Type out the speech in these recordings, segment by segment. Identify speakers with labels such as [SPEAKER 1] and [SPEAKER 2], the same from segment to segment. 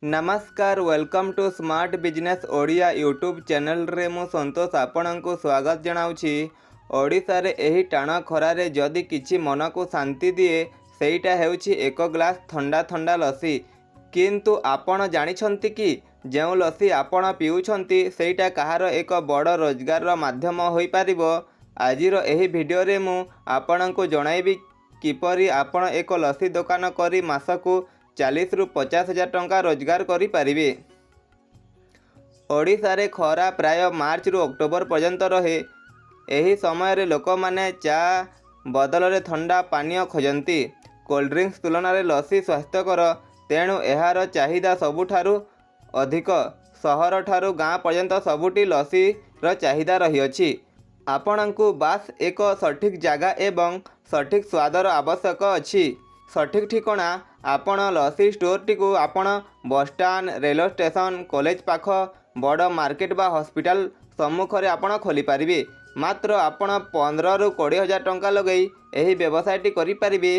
[SPEAKER 1] ନମସ୍କାର, welcome to smart business Odia YouTube ଚ୍ୟାନେଲରେ ମୁଁ ସନ୍ତୋଷ ଆପଣଙ୍କୁ ସ୍ୱାଗତ ଜଣାଉଛି। ଓଡ଼ିଶାରେ ଏହି ଟାଣ ଖରାରେ ଯଦି କିଛି ମନକୁ ଶାନ୍ତି ଦିଏ, ସେଇଟା ହେଉଛି ଏକ ଗ୍ଲାସ୍ ଥଣ୍ଡା ଥଣ୍ଡା ଲସି। କିନ୍ତୁ ଆପଣ ଜାଣିଛନ୍ତି କି, ଯେଉଁ ଲସି ଆପଣ ପିଉଛନ୍ତି, ସେଇଟା କାହାର ଏକ ବଡ଼ ରୋଜଗାରର ମାଧ୍ୟମ ହୋଇପାରିବ? ଆଜିର ଏହି ଭିଡ଼ିଓରେ ମୁଁ ଆପଣଙ୍କୁ ଜଣାଇବି, କିପରି ଆପଣ ଏକ ଲସି ଦୋକାନ କରି ମାସକୁ 40ରୁ 50 ହଜାର ଟଙ୍କା ରୋଜଗାର କରିପାରିବେ। ଓଡ଼ିଶାରେ ଖରା ପ୍ରାୟ ମାର୍ଚ୍ଚରୁ ଅକ୍ଟୋବର ପର୍ଯ୍ୟନ୍ତ ରହେ। ଏହି ସମୟରେ ଲୋକମାନେ ଚା ବଦଳରେ ଥଣ୍ଡା ପାନୀୟ ଖୋଜନ୍ତି। କୋଲ୍ଡ ଡ୍ରିଙ୍କସ୍ ତୁଳନାରେ ଲସି ସ୍ୱାସ୍ଥ୍ୟକର, ତେଣୁ ଏହାର ଚାହିଦା ସବୁଠାରୁ ଅଧିକ। ସହରଠାରୁ ଗାଁ ପର୍ଯ୍ୟନ୍ତ ସବୁଠି ଲସିର ଚାହିଦା ରହିଅଛି। ଆପଣଙ୍କୁ ବାସ୍ ଏକ ସଠିକ୍ ଜାଗା ଏବଂ ସଠିକ୍ ସ୍ୱାଦର ଆବଶ୍ୟକ ଅଛି। ସଠିକ୍ ଠିକଣା: ଆପଣ ଲସି ଷ୍ଟୋରଟିକୁ ଆପଣ ବସଷ୍ଟାଣ୍ଡ, ରେଳ ଷ୍ଟେସନ, କଲେଜ ପାଖ, ବଡ଼ ମାର୍କେଟ ବା ହସ୍ପିଟାଲ ସମ୍ମୁଖରେ ଆପଣ ଖୋଲିପାରିବେ। ମାତ୍ର ଆପଣ 15ରୁ 20 ହଜାର ଟଙ୍କା ଲଗାଇ ଏହି ବ୍ୟବସାୟଟି କରିପାରିବେ।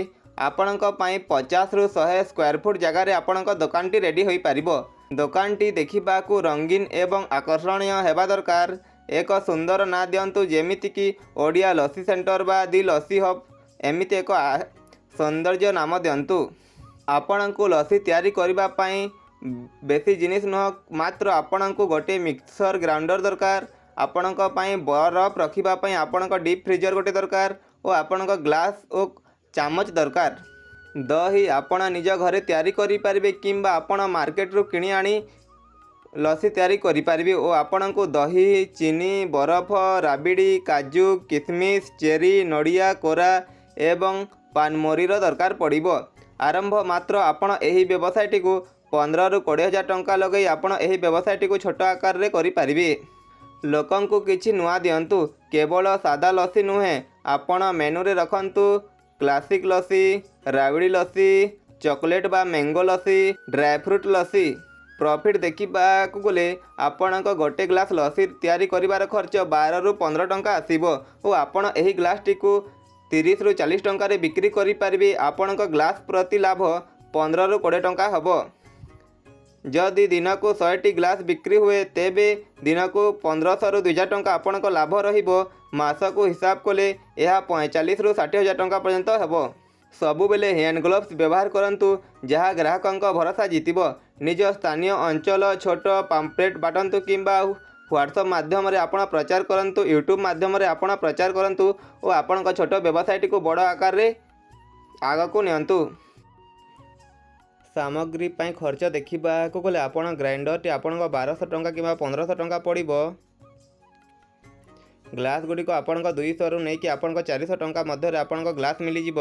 [SPEAKER 1] ଆପଣଙ୍କ ପାଇଁ 50ରୁ 100 ସ୍କୋୟାର ଫୁଟ ଜାଗାରେ ଆପଣଙ୍କ ଦୋକାନଟି ରେଡ଼ି ହୋଇପାରିବ। ଦୋକାନଟି ଦେଖିବାକୁ ରଙ୍ଗୀନ ଏବଂ ଆକର୍ଷଣୀୟ ହେବା ଦରକାର। ଏକ ସୁନ୍ଦର ନାଁ ଦିଅନ୍ତୁ, ଯେମିତିକି ଓଡ଼ିଆ ଲସି ସେଣ୍ଟର ବା ଦି ଲସି ହବ୍। ଏମିତି ଏକ ସୌନ୍ଦର୍ଯ୍ୟ ନାମ ଦିଅନ୍ତୁ। ଆପଣଙ୍କୁ ଲସି ତିଆରି କରିବା ପାଇଁ ବେଶୀ ଜିନିଷ ନୁହଁ, ମାତ୍ର ଆପଣଙ୍କୁ ଗୋଟିଏ ମିକ୍ସର ଗ୍ରାଇଣ୍ଡର ଦରକାର, ଆପଣଙ୍କ ପାଇଁ ବରଫ ରଖିବା ପାଇଁ ଆପଣଙ୍କ ଡିପ୍ ଫ୍ରିଜର ଗୋଟେ ଦରକାର ଓ ଆପଣଙ୍କ ଗ୍ଲାସ୍ ଓ ଚାମଚ ଦରକାର। ଦହି ଆପଣ ନିଜ ଘରେ ତିଆରି କରିପାରିବେ କିମ୍ବା ଆପଣ ମାର୍କେଟରୁ କିଣି ଆଣି ଲସି ତିଆରି କରିପାରିବେ ଓ ଆପଣଙ୍କୁ ଦହି, ଚିନି, ବରଫ, ରାବିଡ଼ି, କାଜୁ, କିସମିସ୍, ଚେରି, ନଡ଼ିଆ କୋରା ଏବଂ ପାନମୋରିର ଦରକାର ପଡ଼ିବ। ଆରମ୍ଭ: ମାତ୍ର ଆପଣ ଏହି ବ୍ୟବସାୟଟିକୁ 15ରୁ 20 ହଜାର ଟଙ୍କା ଲଗାଇ ଆପଣ ଏହି ବ୍ୟବସାୟଟିକୁ ଛୋଟ ଆକାରରେ କରିପାରିବେ। ଲୋକଙ୍କୁ କିଛି ନୂଆ ଦିଅନ୍ତୁ। କେବଳ ସାଦା ଲସି ନୁହେଁ, ଆପଣ ମେନୁରେ ରଖନ୍ତୁ କ୍ଲାସିକ୍ ଲସି, ରାବିଡ଼ି ଲସି, ଚକୋଲେଟ୍ ବା mango lassi, dry fruit lassi. Profit ଦେଖିବାକୁ ଗଲେ ଆପଣଙ୍କ ଗୋଟେ ଗ୍ଲାସ୍ ଲସି ତିଆରି କରିବାର ଖର୍ଚ୍ଚ 12ରୁ 15 ଟଙ୍କା ଆସିବ ଓ ଆପଣ ଏହି ଗ୍ଲାସ୍ଟିକୁ 30ରୁ 40 ଟଙ୍କାରେ ବିକ୍ରି କରିପାରିବେ। ଆପଣଙ୍କ ଗ୍ଲାସ୍ ପ୍ରତି ଲାଭ 15ରୁ 20 ଟଙ୍କା ହେବ। ଯଦି ଦିନକୁ 100ଟି ଗ୍ଲାସ୍ ବିକ୍ରି ହୁଏ, ତେବେ ଦିନକୁ 1500ରୁ 2000 ଟଙ୍କା ଆପଣଙ୍କ ଲାଭ ରହିବ। ମାସକୁ ହିସାବ କଲେ ଏହା 45ରୁ 60 ହଜାର ଟଙ୍କା ପର୍ଯ୍ୟନ୍ତ ହେବ। ସବୁବେଳେ ହ୍ୟାଣ୍ଡ ଗ୍ଲୋଭ୍ସ ବ୍ୟବହାର କରନ୍ତୁ, ଯାହା ଗ୍ରାହକଙ୍କ ଭରସା ଜିତିବ। ନିଜ ସ୍ଥାନୀୟ ଅଞ୍ଚଳ ଛୋଟ ପାମ୍ପଲେଟ୍ ବାଣ୍ଟନ୍ତୁ କିମ୍ବା ହ୍ୱାଟ୍ସଆପ୍ ମାଧ୍ୟମରେ ଆପଣ ପ୍ରଚାର କରନ୍ତୁ, ୟୁଟ୍ୟୁବ୍ ମାଧ୍ୟମରେ ଆପଣ ପ୍ରଚାର କରନ୍ତୁ ଓ ଆପଣଙ୍କ ଛୋଟ ବ୍ୟବସାୟଟିକୁ ବଡ଼ ଆକାରରେ ଆଗକୁ ନିଅନ୍ତୁ। ସାମଗ୍ରୀ ପାଇଁ ଖର୍ଚ୍ଚ ଦେଖିବାକୁ ଗଲେ ଆପଣ ଗ୍ରାଇଣ୍ଡରଟି ଆପଣଙ୍କ 1200 ଟଙ୍କା କିମ୍ବା 1500 ଟଙ୍କା ପଡ଼ିବ। ଗ୍ଲାସ୍ ଗୁଡ଼ିକ ଆପଣଙ୍କ 200ରୁ ନେଇକି ଆପଣଙ୍କ 400 ଟଙ୍କା ମଧ୍ୟରେ ଆପଣଙ୍କ ଗ୍ଲାସ୍ ମିଳିଯିବ।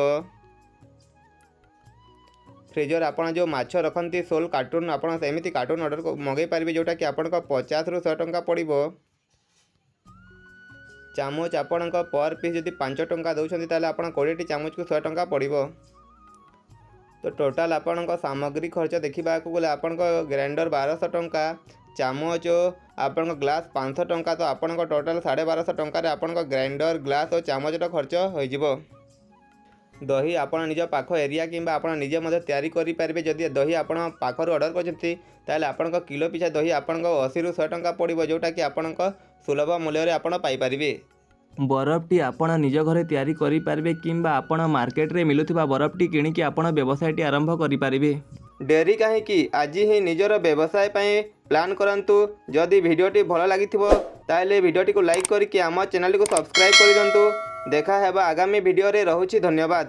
[SPEAKER 1] ଫ୍ରିଜର, ଆପଣ ଯେଉଁ ମାଛ ରଖନ୍ତି ସୋଲ୍ କାର୍ଟୁନ୍, ଆପଣ ସେମିତି କାର୍ଟୁନ୍ ଅର୍ଡ଼ର ମଗାଇ ପାରିବେ, ଯେଉଁଟାକି ଆପଣଙ୍କ 50ରୁ 100 ଟଙ୍କା ପଡ଼ିବ। ଚାମଚ ଆପଣଙ୍କ ପର୍ ପିସ୍ ଯଦି 5 ଟଙ୍କା ଦେଉଛନ୍ତି, ତାହେଲେ ଆପଣ 20ଟି ଚାମଚକୁ 100 ଟଙ୍କା ପଡ଼ିବ। ତ ଟୋଟାଲ୍ ଆପଣଙ୍କ ସାମଗ୍ରୀ ଖର୍ଚ୍ଚ ଦେଖିବାକୁ ଗଲେ ଆପଣଙ୍କ ଗ୍ରାଇଣ୍ଡର 1200 ଟଙ୍କା, ଚାମଚ ଓ ଆପଣଙ୍କ ଗ୍ଲାସ୍ 500 ଟଙ୍କା, ତ ଆପଣଙ୍କ ଟୋଟାଲ୍ 1250 ଟଙ୍କାରେ ଆପଣଙ୍କ ଗ୍ରାଇଣ୍ଡର, ଗ୍ଲାସ୍ ଓ ଚାମଚର ଖର୍ଚ୍ଚ ହୋଇଯିବ। ଦହି ଆପଣ ନିଜ ପାଖ ଏରିଆ କିମ୍ବା ଆପଣ ନିଜେ ମଧ୍ୟ ତିଆରି କରିପାରିବେ। ଯଦି ଦହି ଆପଣ ପାଖରୁ ଅର୍ଡ଼ର କରିଛନ୍ତି, ତାହେଲେ ଆପଣଙ୍କ କିଲୋ ପିଛା ଦହି ଆପଣଙ୍କ 80ରୁ 100 ଟଙ୍କା ପଡ଼ିବ, ଯେଉଁଟାକି ଆପଣଙ୍କ ସୁଲଭ ମୂଲ୍ୟରେ ଆପଣ ପାଇପାରିବେ। ବରଫଟି ଆପଣ ନିଜ ଘରେ ତିଆରି କରିପାରିବେ କିମ୍ବା ଆପଣ ମାର୍କେଟରେ ମିଳୁଥିବା ବରଫଟି କିଣିକି ଆପଣ ବ୍ୟବସାୟଟି ଆରମ୍ଭ କରିପାରିବେ। ଡେରି କାହିଁକି? ଆଜି ହିଁ ନିଜର ବ୍ୟବସାୟ ପାଇଁ ପ୍ଲାନ୍ କରନ୍ତୁ। ଯଦି ଭିଡ଼ିଓଟି ଭଲ ଲାଗିଥିବ, ତାହେଲେ ଭିଡ଼ିଓଟିକୁ ଲାଇକ୍ କରିକି ଆମ ଚ୍ୟାନେଲଟିକୁ ସବସ୍କ୍ରାଇବ୍ କରିଦିଅନ୍ତୁ। ଦେଖା ହେବା ଆଗାମୀ ଭିଡ଼ିଓରେ। ରହୁଛି, ଧନ୍ୟବାଦ।